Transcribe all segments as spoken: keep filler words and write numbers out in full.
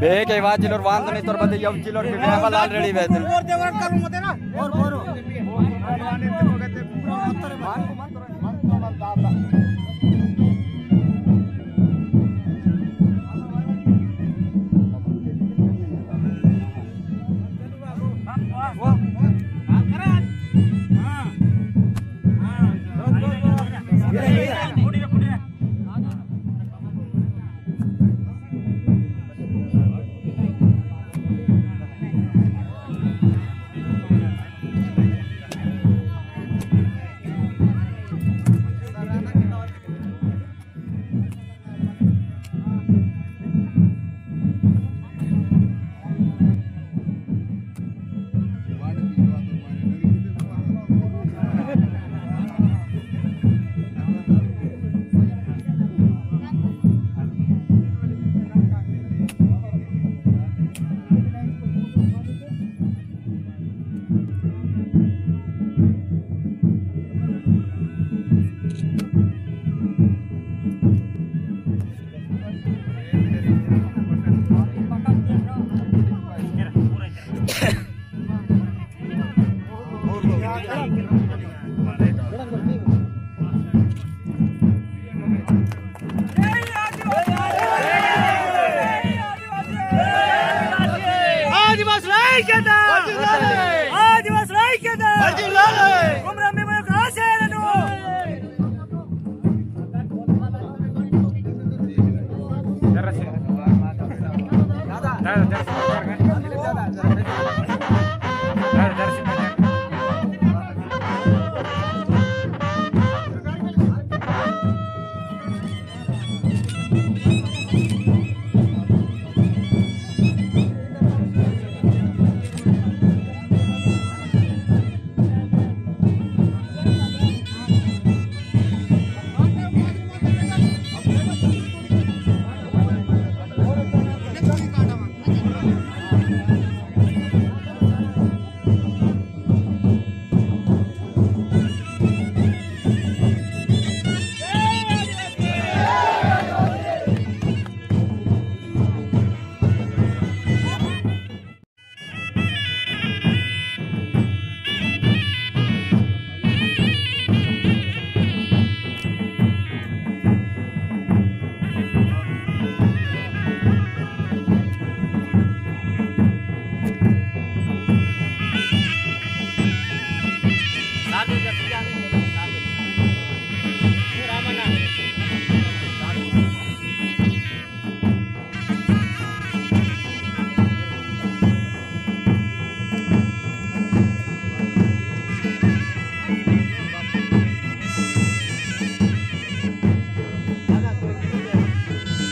Beke wajilor wan toni tor bade yau jilor bebe abal already bete. आदिवासी राइज के अंदर। आदिवासी राइज के अंदर। कुमरम भीमा का आशय नु।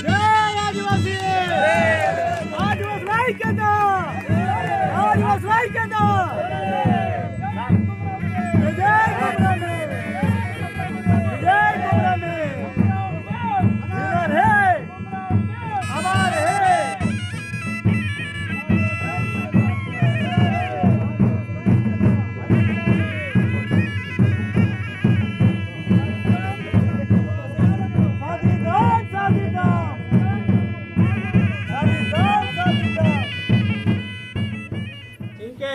जय आदिवासी! आदिवासी राइज के अंदर! आदिवासी राइज के अंदर! जय कुमरम भीम! जय कुमरम भीम! इधर है! हमारे हैं। साथी दम, साथी दम। साथी दम, साथी दम। इंके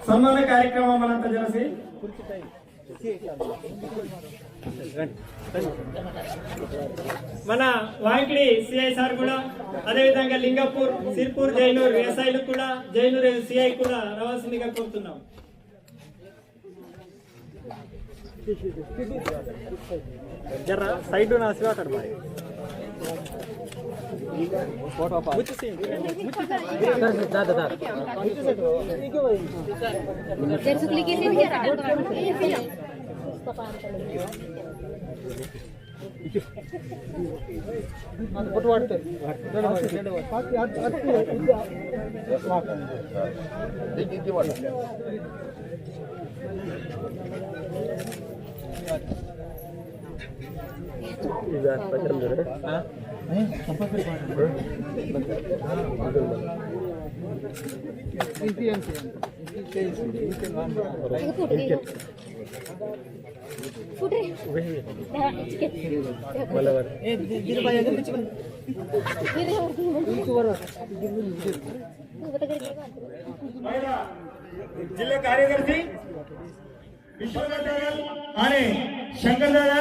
सन्मान कार्यक्रम मनंता जरासी। మన వాంకిడి సిఐ సార్ కూడా, అదేవిధంగా లింగపూర్, సిర్పూర్ జైనూర్ ఎస్ఐలు కూడా, జైనూర్ సిఐ కూడా రావాల్సిందిగా కోరుతున్నాం. జర సైడ్ నా శివాకర్ బాయ్. फुट रे। हाँ, ठीक है। गिर रे, और गिर। गिर रे। जिल्हा कार्यदर्शी विश्वनाथ दादा आणि शंकर दादा,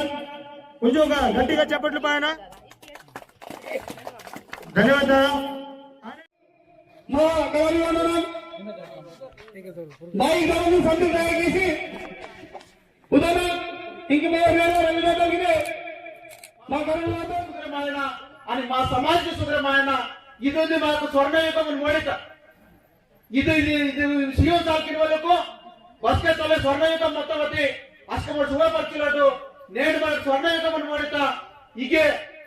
उंजोगा गट्टिगा चप्पट्लु पायना। धन्यवाद दादा। మా గౌరవ వందనం. మైక్ ధోరణి సందీప్ నాయక్ చేసి ఉదాహరణ ఇంక మా వేరే రెండు గంటలకి మా గౌరవ వందనం సుగ్రమాయన అని మా సమాజ సుగ్రమాయన ఇది మాకు స్వర్ణయుగం అని మోడిక. ఇది ఇది ఇది సియో సాకిన వాళ్ళకు బస్కే తొలే స్వర్ణయుగం మొత్తం బట్టి అస్కమో శుభపరిచినట్టు నేడు మనకు స్వర్ణయుగం అని మోడిక. ఇగే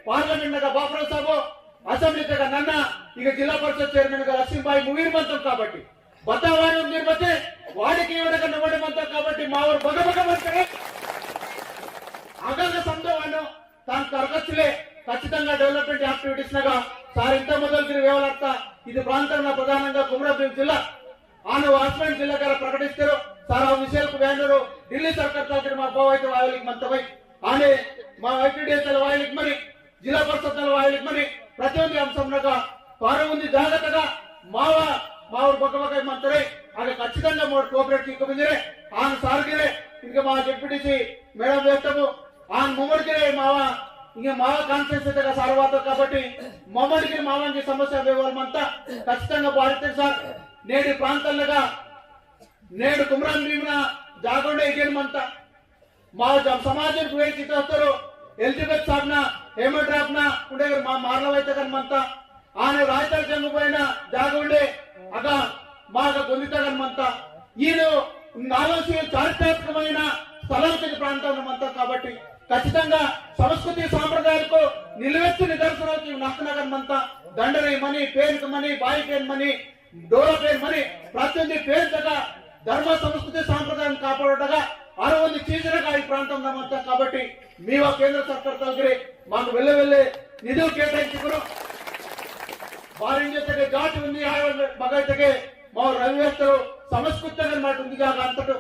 పార్లమెంట్ నగ బాపురావు సాబు, అసెంబ్లీ తగ్గ నన్న, ఇక జిల్లా పరిషత్ చైర్మన్ గా లక్ష్మీబాయి మువీర్ మంతం కాబట్టి బతావాడు మీరు బతే వాడికి ఎవడగా నవ్వడం మంతం కాబట్టి మా ఊరు బగ బగ మంతరే. అగల సందవాను తాను తరగతులే ఖచ్చితంగా డెవలప్మెంట్ యాక్టివిటీస్ నగా సార్ ఇంత మొదలు తిరిగి వేయాలత్త. ఇది ప్రాంతంలో ప్రధానంగా కుమ్రం భీం జిల్లా ఆను వాచ్మెన్ జిల్లాగా ప్రకటిస్తారు. సార్ ఆ విషయాలకు బ్యానరు ఢిల్లీ సర్కార్ తాకిన మా బావ అయితే వాయలికి మంతమై ఆనే మా ఐటీడీఎస్ఎల్ వాయలికి మరి జిల్లా పరిషత్ వాయలికి మరి ప్రతి ఒక్క అంశం నగా పార ఉంది జాగ్రత్తగా మావ మావురు బొక్క బొక్క మంతరే. అది ఖచ్చితంగా మూడు కోఆపరేట్ తీసుకుందిరే. ఆన్ సార్గిరే ఇంకా మా డిప్యూటీసీ మేడం వేస్తాము. ఆన్ ముమ్మడికిరే మావ ఇంకా మావ కాన్సెన్స్ దగ్గర సార్వాత కాబట్టి మమ్మడికి మావంటి సమస్య వేయవాలమంతా ఖచ్చితంగా బాధిస్తారు సార్. నేడు ప్రాంతాలుగా నేడు కుమరం భీమున జాగొండ ఎగిరిమంతా మా జ- సమాజం వేచి తోస్తారు. ఎలిజబెత్ సాబ్న హేమంత్ రాబ్న ఉండే మా మార్లవైతే కనుమంతా ఆనే రాయితల జంగు పైన జాగొండే అగ మాగ గొందిత కనుమంతా ఈయన నాలుగు చారిత్రాత్మకమైన స్థలానికి ప్రాంతం మంతా కాబట్టి ఖచ్చితంగా సంస్కృతి సాంప్రదాయాలకు నిలువెత్తు నిదర్శనాలకి నక్కనగర్ మంతా దండరి మని పేరుకు మని బాయి పేరు మని డోలా పేరు మరి ప్రతినిధి పేరు తగ్గ ధర్మ సంస్కృతి సాంప్రదాయం కాపాడటగా అరవై చీజరగా ఈ ప్రాంతం నమ్మంతా కాబట్టి మీవా కేంద్ర సర్కార్ తలగిరి మాకు వెళ్ళ వెళ్ళే నిధులు కేటాయించుకుని వారించేతగా జాతి ఉంది. ఆ బగైతకే మా రవివేత్తలు సంస్కృతంగా మాట ఉంది కాక అంతటూ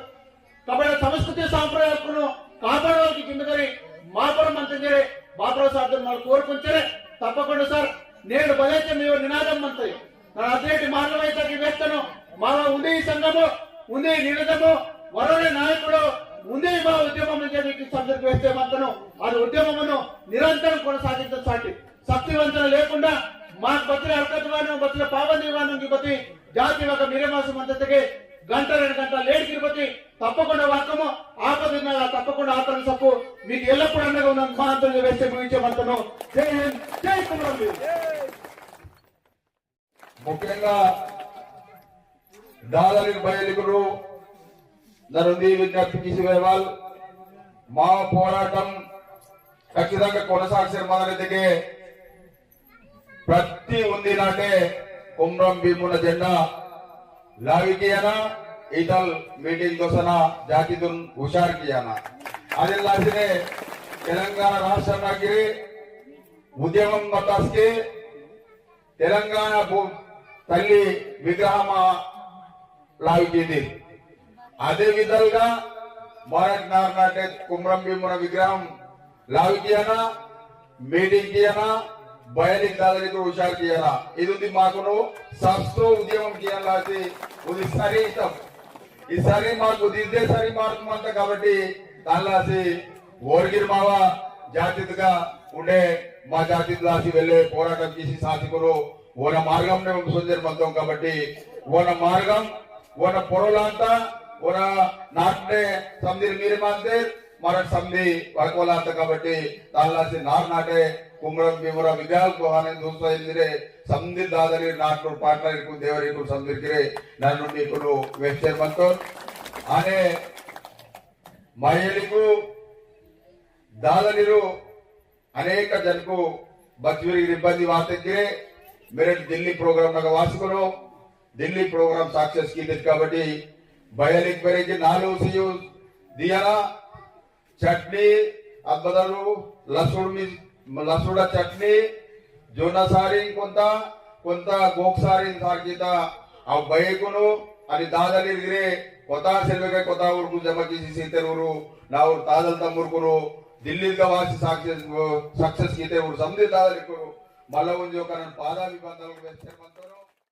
కాబట్టి సంస్కృతి సాంప్రదాయాలను కాపాడవలసి కిందకరి మాపరం మంతగిరే బాపురావు సార్ మనం కోరుకుంటే తప్పకుండా సార్ నేడు బలైతే మీ నినాదం మంతాయి. నా అదేటి మార్గమైతే వేస్తాను. మాలో ఉంది ఈ సంఘము, ఉంది ఈ నినాదము, వరవడే నాయకుడు, ఉంది మా ఉద్యమం అని చెప్పి సందర్భం వేస్తే మంతను అది ఉద్యమమును నిరంతరం కొనసాగించసాటి శక్తివంతులు లేకుండా మాకు బతిన అర్హతవాను బతిన పావనివాను బతి జాతి ఒక మిరమాసం అంతటికే గంట రెండు గంట లేట్ తిరుపతి తప్పకుండా వర్గము ఆపదిన తప్పకుండా ఆపద సప్పు మీకు ఎల్లప్పుడూ అండగా ఉన్నాను మా అంతర్జాతీయ వేస్తే ముగించే మంతను. జై హింద్, జై కుమరం భీమ్. ముఖ్యంగా దాదాపు బయలుకురు నన్ను విజ్ఞప్తి తీసివేవాల్ మా పోరాటం ఖచ్చితంగా కొనసాగిసే మొదలెదిగే ప్రతి ఉంది నాటే కుమ్రం భీమున జెండా లావికియానా ఇతల్ మీటింగ్ దోసన జాతిదున్ హుషార్ కియానా. అదే లాసినే తెలంగాణ రాష్ట్రం నాగిరి ఉద్యమం మతాస్కి తెలంగాణ భూ తల్లి విగ్రహం లావికింది. అదే విధాలుగా మరట్ నార్నాటే కుమ్రం భీమున విగ్రహం లావికియానా మీటింగ్ కియానా బయలికి దాదాపు హుషార్ కియానా. ఇది ఉంది మాకును సబ్స్తో ఉద్యమం కియానా లాసి ఇది సరి ఇతం. ఈ సరి మాకు దిద్దే సరి మారుతుందంట కాబట్టి దానిలాసి ఓరిగిరి మావ జాతిగా ఉండే మా జాతి లాసి వెళ్ళే పోరాటం చేసి సాధికురు ఓన మార్గంనే సొంజర్ మంతం కాబట్టి ఓన మార్గం ఓన పొరలాంత ఓన నాట్నే సందిర్ మీరు మాంతే మరొక సంధి వరకోలాంత కాబట్టి తాళ్ళాసి నార్ నాటే కుమ్మరం భీమర విగ్రహాలు కోహానే దూసరా ఇందిరే సంధి దాదరి నాట్నూరు పాటలు ఇరుకు దేవరి ఇరుకు సంధిరికిరే నన్ను నీకును వెచ్చర్ మంతోర్. ఆనే మయ్యలికు దాదరిరు अनेक जनकु बचवीर इब्बंदी वातेगिरे मेरे दिल्ली program नगा वासिकुनु दिल्ली program success कीतेर काबट्टी बयलिक मेरे के नालो सियु दियाना चटनी अद बदलु लसुड़ मी लसुड़ा चटनी जोना सारी कोंता कोंता गोक सारी सार कीता अव बयकुनु अनि दादलिर गिरे कोता सेलवेगे कोता उरकु जमा कीसी सीतेर उरु ना उर तादल तमुरकुनु दिल्ली का वासी success success कीतेर उरु समझे दादलिरकुनु मल्ला उंजो कनन पादा भी बंदल वेस्टर मंतोनु।